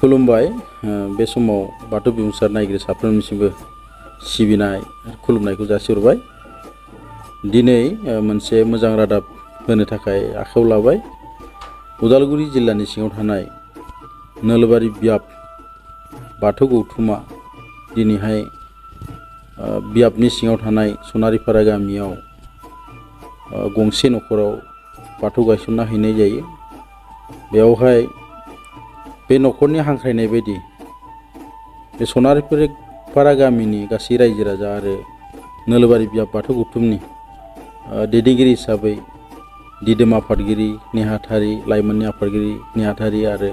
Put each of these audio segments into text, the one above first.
खुलुमबाय बे समाव बाथौ बिबुंसार नायगिरि साफ्रोमनिसिमबो सिबिनाय खुलुमनायखौ जासिहरबाय। दिनै मोनसे मोजां रादाब होनो थाखाय आखायाव लाबाय। उदालगुरि जिल्लानि सिङाव थानाय नोलोबारि बियाब बाथौ गौथुमा दिनैहाय बियाबनि सिङाव थानाय सनारिपारा गामियाव गंसे न'खराव बाथौ गायसनना हैनाय जायो। बेवहाय बे न'खरनि हांख्रायनाय बायदि बे सनारिपारा गामिनि गासै रायजो राजा आरो नोलोबारि बियाब बाथौ गौथुमनि दैदेनगिरि हिसाबै दिदोम आफादगिरि नेहाथारि, लाइमोननि आफादगिरि नेहाथारि आरो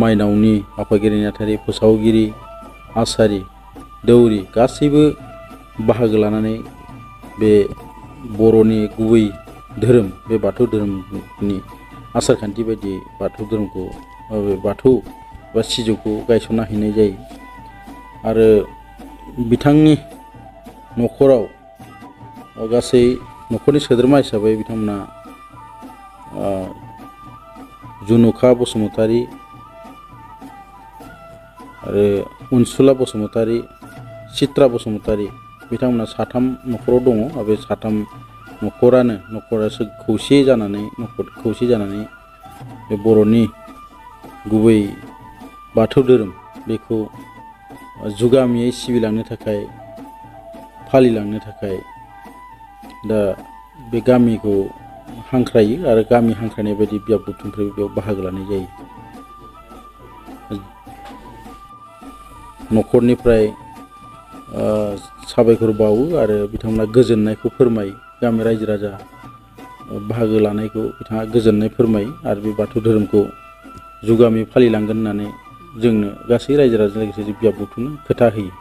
माइनावनि आफादगिरि नेहाथारि, फोसावगिरि, आसारि, दौरि गासैबो बाहागो लानानै बे बर'नि गुबै धोरोम बे बाथौ धोरोमनि आसारखान्थि बायदि बाथौ धोरोमखौ बे बाथौ बा सिजौखौ गायसनना हैनाय जायो। आरो बिथांनि न'खराव गासै न'खरनि सोद्रोमा हिसाबै बिथांमोना जुनुखा बसुमतारी आरो अनसुला बसुमतारी, चित्रा बसुमतारी बिथांमोना साथाम न'खराव दङ। बे साथाम न'खरा खौसे जानानै बे बर'नि गुबै बाथौ धोरोम बेखौ जुगामियै सिबिलांनो थाखाय फालिलांनो थाखाय दा बे गामिखौ हांख्रायो आरो गामि हांख्रायनाय बायदि बियाब गौथुमनिफ्राय बेयाव बाहागो लानाय जायो। न'खरनिफ्राय साबायखर बावो आरो बिथांमोना गोजोननायखौ फोरमायो। गामि रायजो राजा बाहागो लानायखौ बिथाङा गोजोननाय फोरमायो आरो बे बाथौ धोरोमखौ जुगामि फालिलांगोन होननानै जोंनो गासै रायजो राजाजों लोगोसे बियाब गौथुमनो खोथा होयो।